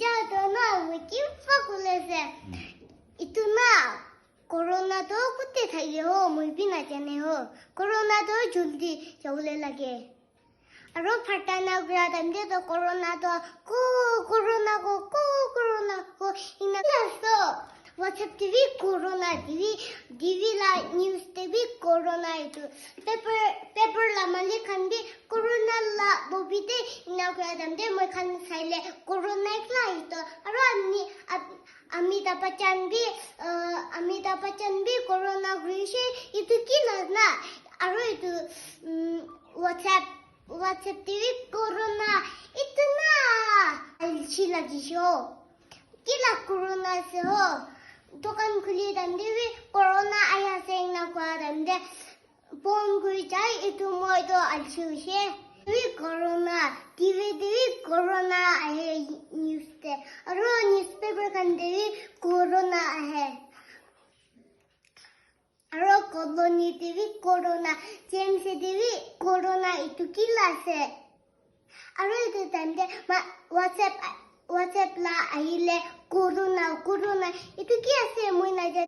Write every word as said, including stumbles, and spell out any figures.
Etu na moi kiba kole ase. Etu na corona to kote thake ho, moi bi najane ho. Corona to jaldi jabole lage. Aro phartana kura time te to corona to ko corona ko ko corona ko ina so. WhatsApp te bi corona te bi T V la news te bi corona etu. Paper paper la malik khan bi corona la bobi te ina kura time te moi khan saile corona ekla etu. Aro ami Amitabh Bachchan bi uh, Amitabh Bachchan bi corona kurishe etu ki la na aro etu um, WhatsApp WhatsApp te bi corona etu na alchi lagi sho. Ki la corona ase ho. Dukan khuli time te bi corona ahi ase ena kua time te phone kuri jai etu moi to alchi hoishe. Bi corona, T V te bi corona ahe news te. Aro newspaper khan te bi corona ahe. Aro colony te bi corona, J M C te bi corona etu ki la ase? Aro etu time te ma WhatsApp WhatsApp la ahile corona, corona etu ki ase moi najane.